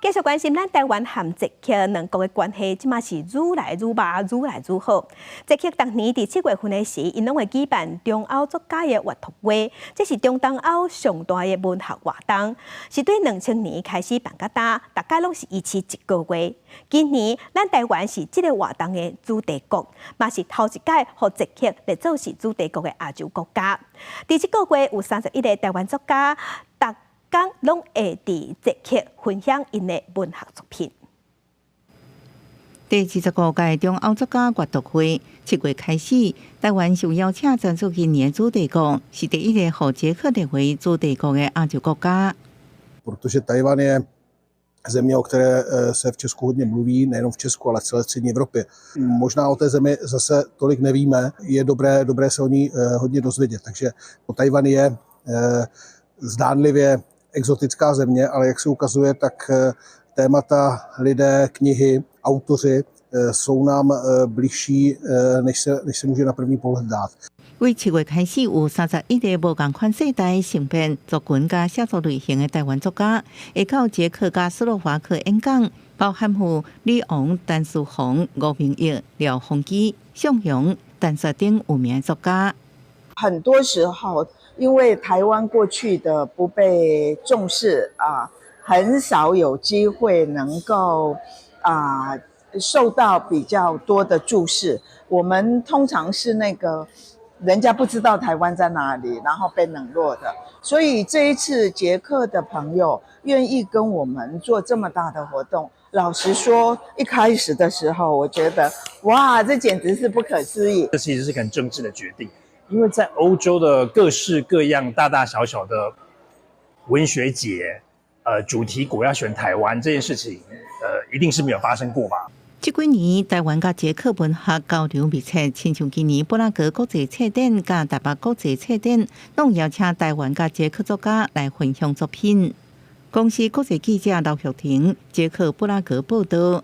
繼續關心咱台灣和捷克兩國的關係，這馬是愈來愈密，愈來愈好。捷克逐年佇7月份的時，𪜶攏會舉辦中歐作家的閱讀會，這是中東歐上大的文學活動，是對2000年開始辦到今，逐擺攏是維持一個月。今年咱台灣是這个活動的主題國，嘛是頭一擺予捷克列做是主題國的亞洲國家。佇這個月有31個台灣作家，逐工攏會佇捷克分享𪜶的文學作品。第25屆中歐作家閱讀會7月開始，台灣受邀請爭取今年主題國，是第一个予捷克列為主題國的亞洲國家。 Protože Tchaj-wan je země, o které se v Česku hodně mluví, nejenom v Česku, ale v celé střední Evropě. Možná o té zemi zase tolik nevíme, je dobré se o ní hodně dozvědět. Takže Tchaj-wan je zdánlivě exotická země, ale jak se ukazuje, tak témata, lidé, knihy, autoři jsou nám bližší, než se může na první pohled zdát. 對7月開始，有31個無仝款世代、性別、族群佮寫作類型的台灣作家，會到捷克佮斯洛伐克演講，包含有李昂、陳思宏、吳明益、廖鴻基、宋雄、陳雪等有名作家。很多時候，因為台灣過去的不被重視啊，很少有機會能夠啊受到比較多的注視。我們通常是那個人家不知道台灣在哪裡，然後被冷落的。所以這一次捷克的朋友願意跟我們做這麼大的活動，老實說，一開始的時候，我覺得哇，這簡直是不可思議。這其實是很政治的決定，因為在歐洲的各式各樣大大小小的文學節，主題國要選台灣這件事情，一定是沒有發生過吧？這幾年，台灣佮捷克文學交流密切，親像今年布拉格國際冊展佮台北國際冊展，攏邀請台灣佮捷克作家來分享作品。公視國際記者劉玉婷，捷克布拉格報道。